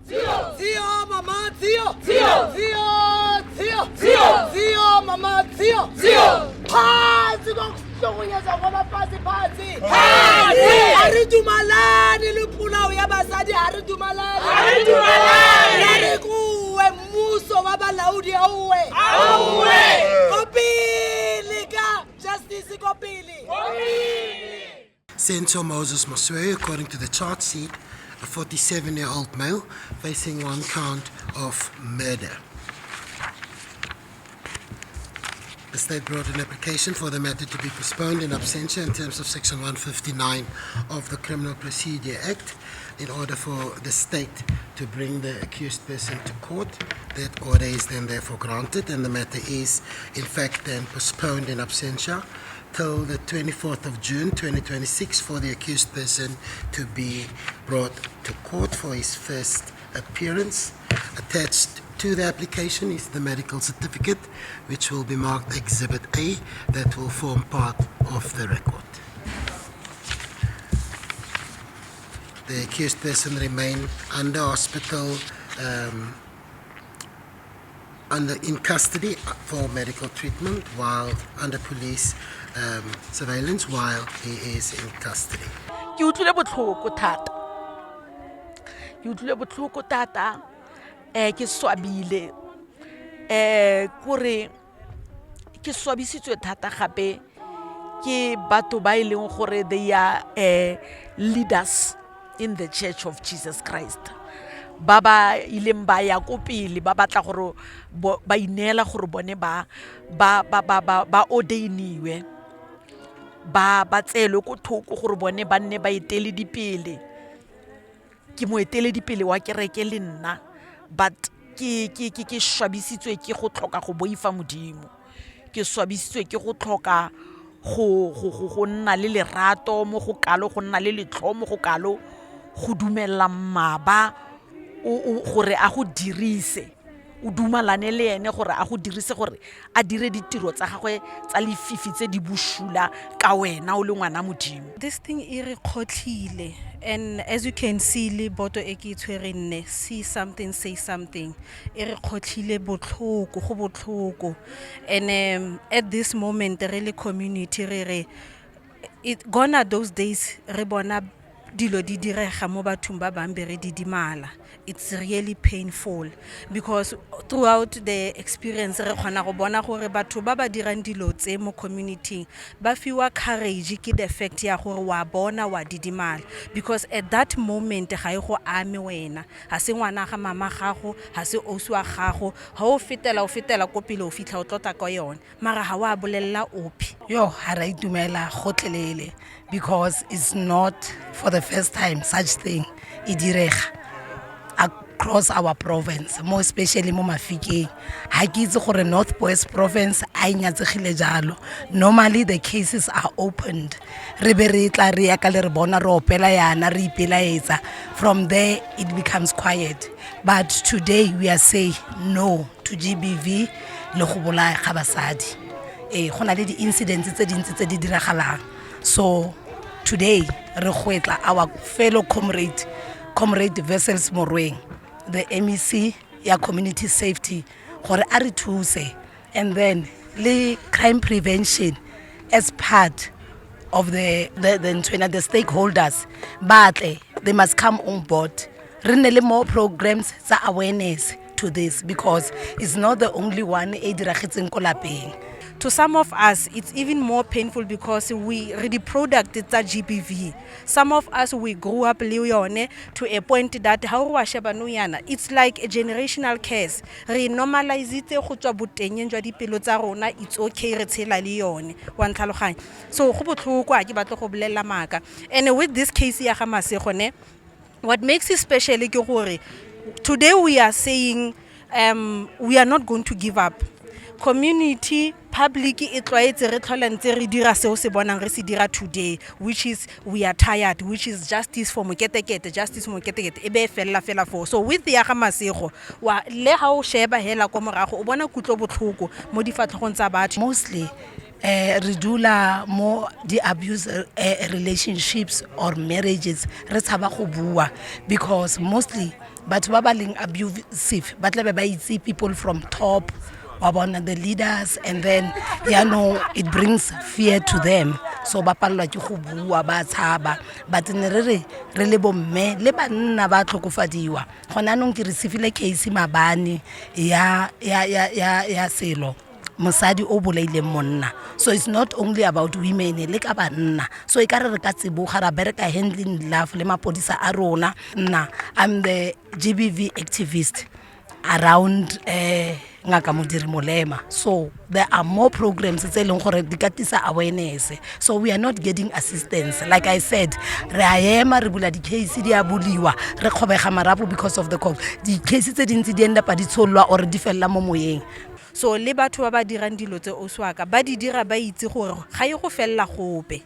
Tio, mama, tio. Tio. Tio, tio. Tio. Tio, mama, tio. Tio. Phansi kokuhlukunyezwa kwabafazi phansi. Phansi. Ha re dumalane le polao ya basadi, ha re dumalane. Ha re dumalane. Ha re kuwe mmuso wa balaodi auwe. Auwe. Ko pele ka justice ko pele. Senzo Moses Mosweu, according to the charge sheet, a 47-year-old male facing one count of murder. The state brought an application for the matter to be postponed in absentia in terms of Section 159 of the Criminal Procedure Act in order for the state to bring the accused person to court. That order is then therefore granted, and the matter is in fact then postponed in absentia till the 24th of June 2026 for the accused person to be brought to court for his first appearance. Attached to the application is the medical certificate, which will be marked Exhibit A, that will form part of the record. The accused person remain under hospital, under in custody for medical treatment while under police surveillance while he is in custody. Ke utlwile botlhoko thata, ke utlwile botlhoko thata, ke swabile, kore ke swabisitswe thata gape ke batho ba e leng gore they are leaders in the Church of Jesus Christ, ba ba ileng ba ya ko pele ba batla gore ba ineela gore bone ba ordainiwe, ba tseelwe ko thoko gore bone ba nne ba eteledipele. Ke moeteledipele wa kereke le nna, but ke swabisitswe ke go tlhoka go boifa Modimo, ke swabisitswe ke go tlhoka go nna le lerato mo go kalo, go nna le letlho mo go kalo, go dumella mmaba gore a go dirise, o dumalane le ene gore a go dirise gore a dire ditiro tsa gagwe tsa lefifi tse di bosula ka wena o le ngwana Modimo. This thing e re kgotlhile, and as you can see le boto e ke e tshwereng nne, see something, say something, e re kgotlhile botlhoko, go botlhoko. And at this moment re le community re re it gone are those days re bona dilo di direga mo bathong ba bang be re didimala. It's really painful because throughout the experience re kgona go bona gore batho ba ba dirang dilo tse mo community ba fiwa courage ke the fact ya gore wa bona wa didimala, because at that moment ga e go ame wena, ga se ngwana ga mama gago, ga se ausi wa gago, ga o fetela o fetela ko pele o fitlha o tlota ka yone, mara ga wa bolelela ope. Yo, ha ra itumela gotlhelele because it's not for the first time such thing e direga across our province, more especially mo Mafikeng. Ha ke itse gore North West Province a e nyatsegile jalo. Normally the cases are opened, re be re tla re ya ka le re bona re opela yana re ipelaetsa, from there it becomes quiet. But today we are saying no to GBV le go bolaya ga basadi. Ee, go na le di-incidents tse dintsi tse di diragalang. So today re gwetla our fellow comrade, Comrade Wessels Morweng, the MEC ya community safety, gore a re thuse, and then le crime prevention as part of the nthwena, the stakeholders batle, they must come on board, re nne le more programs tsa awareness to this, because it's not the only one e diragetseng ko lapeng. To some of us it's even more painful because we re di product tsa GBV. Some of us, we grew up le yone to a point that ha o re wa sheba nou yana, it's like a generational curse. Re normalisitse go tswa botengeng jwa dipelo tsa rona, it's okay, re tshela le yone, wa ntlhaloganya? So go botlhoko, a ke batle go bolelela maaka. And with this case ya ga Masego ne, what makes it special ke gore today we are saying we are not going to give up. Community, public e tlwaetse re tlhola ntse re dira seo se bonang re se dira today, which is we are tired, which is justice for Moketekete, justice for Moketekete, e be e fella fela foo. So with ya ga Masego wa le ha o sheba hela ko morago, o bona kutlo botlhoko mo difatlhegong tsa batho. Mostly re dula mo di-abuse relationships or marriages, re tshaba go bua because mostly Batho ba ba leng abusive ba tlabe ba itse people from top, wa bona, the leaders, and then yaanong it brings fear to them, so ba palelwa ke go bua, ba tshaba. But ne re re re le bomme le banna ba tlhokofadiwa. Gone anong ke receivile case mabane ya selo, mosadi o bolaileng monna. So it's not only about women, le ka banna. So e ka re re ka tsiboga, ra bereka hand in glove le mapodisa a rona. Nna, I'm the GBV activist around Ngaka Modiri Molema, so there are more programs tse e leng gore di ka tlisa awareness. So we are not getting assistance. Like I said, re a ema, re bula di-case, di a buliwa, re kgobega marapo because of the cop. Di-case tse dintsi di end up di tshololwa or di felela mo moyeng. So le batho ba ba dirang dilo tse oswaka ba di dira, ba itse gore ga e go felela gope,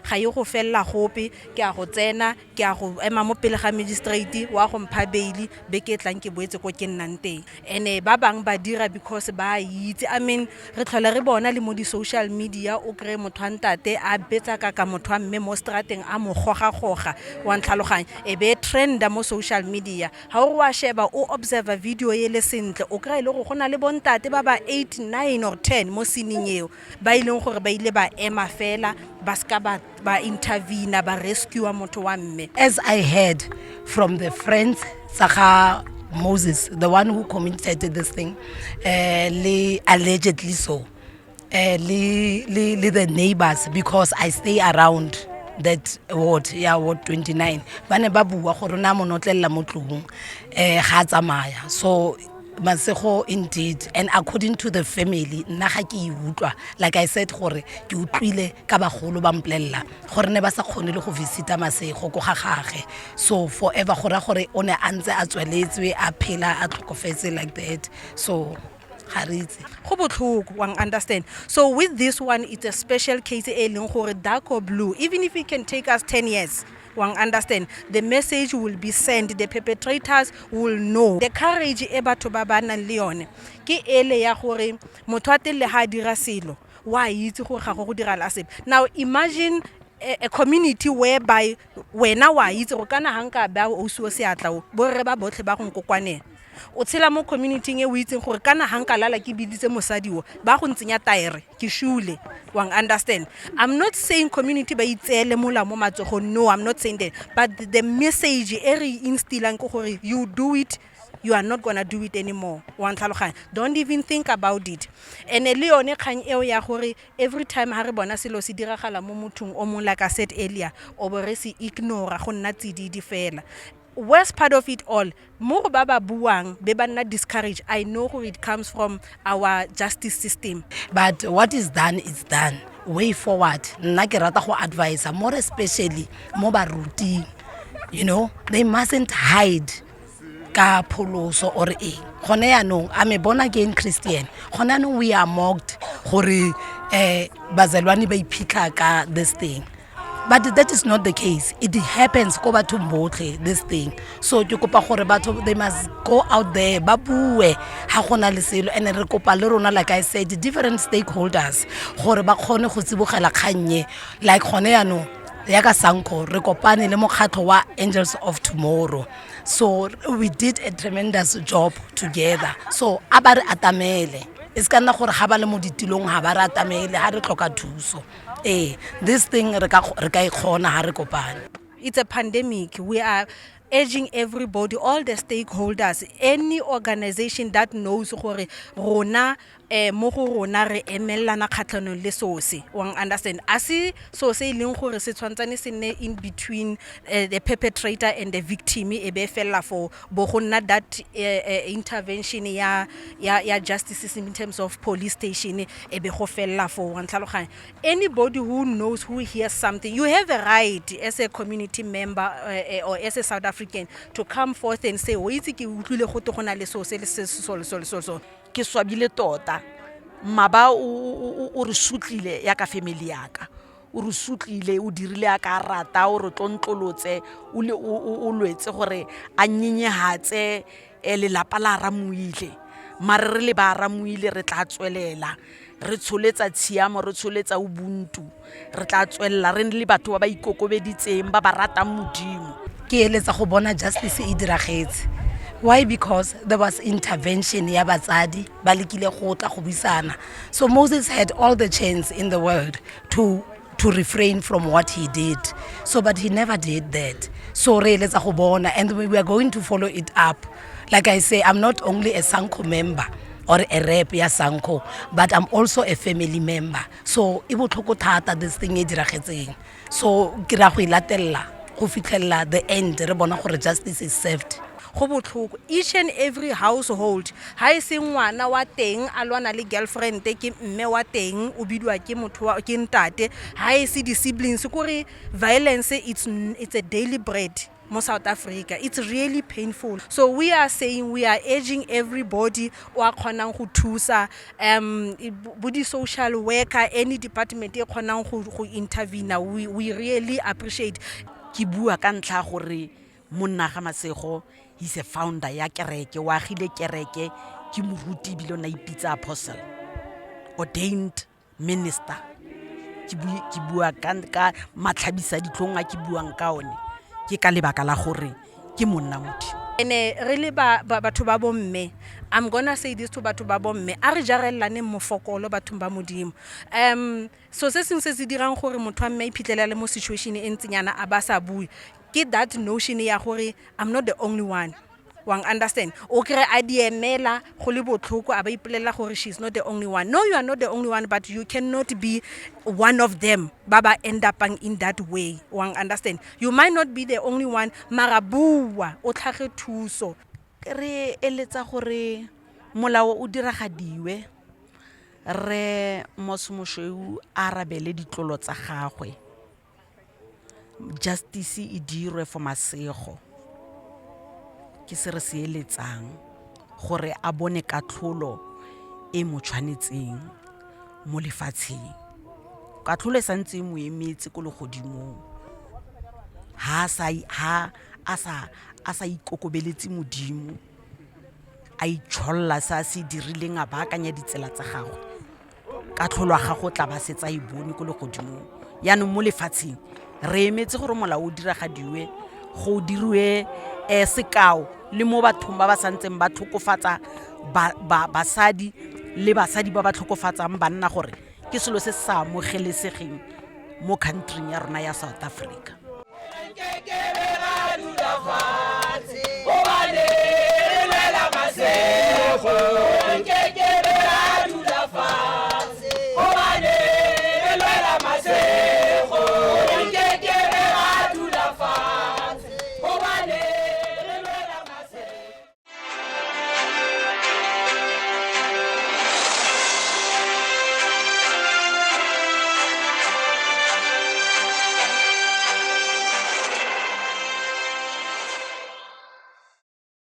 ga e go felela gope. Ke a go tsena, ke a go ema mo pele ga magistrate wa go mpha bail, beke e tlang ke boetse ko ke nnang teng. And-e ba bangwe ba dira because ba itse. I mean, re tlhola re bona le mo di-social media, o kry-e motho wa ntate a betsa kaka motho wa mme mo strateng, a mo goga-goga, wa ntlhaloganya, e be trenda mo social media. Ga o re wa sheba, o observa video e le sentle, o kry-e le gore go na le bontate ba ba 8, 9 or 10 mo sceneng eo, ba e leng gore ba ile ba ema fela, ba seka ba intervene, ba rescue motho wa mme. As I heard from the friends tsa ga Moses, the one who committed this thing, le allegedly so, le the neighbors, because I stay around that ward ya ward 29, ba ne ba bua gore na mo notlelela mo tlong ga a tsamaya. So Masego indeed, and according to the family, nna ga ke e utlwa, like I said, gore ke utlwile ka bagolo ba mpolelela gore ne ba sa kgone le go visita Masego ko ga gage. So forever, go raya gore o ne a ntse a tsweletswe a phela, a tlhokofetse like that. So ga re itse. Go botlhoko, wa understand. So with this one, it's a special case e leng gore dark or blue, even if it can take us 10 years, wa understand, the message will be sent, the perpetrators will know. The courage e batho ba ba nang le yone ke ele ya gore motho a teng le ga a dira selo, wa itse gore ga go go diragala sepe. Now imagine a community whereby wena wa itse gore kana ga nka baya ausi o seatla o, borre ba botlhe ba go nkokwanela. O tshela mo communityng e o itseng gore kana ga nka lala ke biditse mosadi o, ba go ntsenya taere, ke shule, wa understand. I'm not saying community ba itseele molao mo matsogong. No, I'm not saying that, but the message e re instillang ke gore you do it, you are not gonna do it anymore, wa ntlhaloganya. Don't even think about it. And le yone kgang eo ya gore every time ha re bona selo se diragala mo mothong o mongwe, like I said earlier, o bo re se ignora, go nna tsididi fela. Worst part of it all, mo go ba ba buang be ba nna discourage, I know gore it comes from our justice system. But what is done is done. Way forward, nna ke rata go advisa more especially mo baruting, they mustn't hide ka pholoso or eng. Gone yaanong, I'm a born again Christian. Gone yaanong we are mocked gore bazalwane ba iphitlha ka this thing, but that is not the case. It happens ko bathong botlhe, this thing. So ke kopa gore batho, they must go out there, ba bue ga go na le selo. And re kopa le rona, like I said, different stakeholders gore ba kgone go tsibogela kgannye. Like gone yaanong yaka SANCO, re kopane le mokgatlho wa Angels of Tomorrow, so we did a tremendous job together. So a ba re atamele, e se ka nna gore ga ba le mo ditilong ga ba re atamele ga re tlhoka thuso. Ee, this thing re ka e kgona ga re kopane. It's a pandemic. We are urging everybody, all the stakeholders, any organization that knows gore rona mo go rona re emelelana kgatlhanong le sose, wa understand, a se so se e leng gore se tshwantsane se nne in between the perpetrator and the victim, e be fela for bo go nna that intervention ya justice system in terms of police station, e be go fella for, wa ntlhaloganya. Anybody who knows, who hears something, you have a right as a community member or as a South African to come forth and say, o itse, ke utlwile gote go na le so se le se, so le so le so so. Ke swabile tota. Mmaba o re sutlile yaka family yaka, o re sutlile, o dirile a ka rata, o re tlontlolotse, o lwetse gore a nyenyehatse lelapa la Ramoile. Mare re le ba Ramoile, re tla tswelela re tsholetsa tshiamo, re tsholetsa ubuntu. Re tla tswelela re le batho ba ba ikokobeditseng, ba ba ratang Modimo. Ke eletsa go bona justice e diragetse. Why? Because there was intervention ya batsadi ba lekile go tla go buisana. So Moses had all the chance in the world to refrain from what he did. So but he never did that. So re eletsa go bona, and we are going to follow it up. Like I say, I'm not only a SANCO member or a rep ya SANCO, but I'm also a family member. So e botlhoko thata this thing e diragetseng. So ke ra go e latella go fitlhella the end, re bona gore justice is served. Go botlhoko. Each and every household, ha e se ngwana wa teng a lwana le girlfriend, ke mme wa teng o bidiwa ke motho wa ke ntate, ha e se di-siblings, kore violence, it's a daily bread mo South Africa. It's really painful. So we are saying, we are urging everybody o a kgonang go thusa, bo di-social worker, any department e kgonang go intervene, we really appreciate. Ke bua ka ntlha ya gore monna ga Masego, he's a founder ya kereke, o agile kereke, ke moruti ebile o ne a ipitsa apostle, ordained minister. Ke bua ka matlhabisa ditlhong a ke buang ka one ke ka lebaka la gore ke monna Modimo. Ene re le batho ba bomme, I'm gonna say this to batho ba bomme, a re jarellaneng mofokolo bathong ba Modimo. So se sengwe se se dirang gore motho wa mme a iphitlhele a le mo situation e ntsinyana a ba sa bue ke that notion ya gore I'm not the only one, wang understand? O kry a di emela go le botlhoko, a ba ipolelela gore she's not the only one. No, you are not the only one, but you cannot be one of them ba ba end upang in that way, wang understand? You might not be the only one, mara bua o tlhage thuso. Re eletsa gore molao o diragadiwe, re Mos Mosweu a arabele ditlolo tsa gagwe, justice e dirwe for Masego. Ke se re se eletsang, gore a bone katlholo e mo tshwanetseng mo lefatsheng. Katlholo e santse e mo emetse ko legodimong ha sa ha a sa ikokobeletse Modimo, a itsholla se a se dirileng, a baakanya ditsela tsa gagwe, katlholo ya gago tla ba setsa e bone ko legodimong. Yaanong mo lefatsheng re emetse gore molao o diragadiwe, go diriwe sekao le mo bathong ba ba santseng ba tlhokofatsa basadi le basadi ba ba tlhokofatsang banna, gore ke selo se se sa amogelesegeng mo countryng ya rona ya South Africa. Nkekebe ra dula.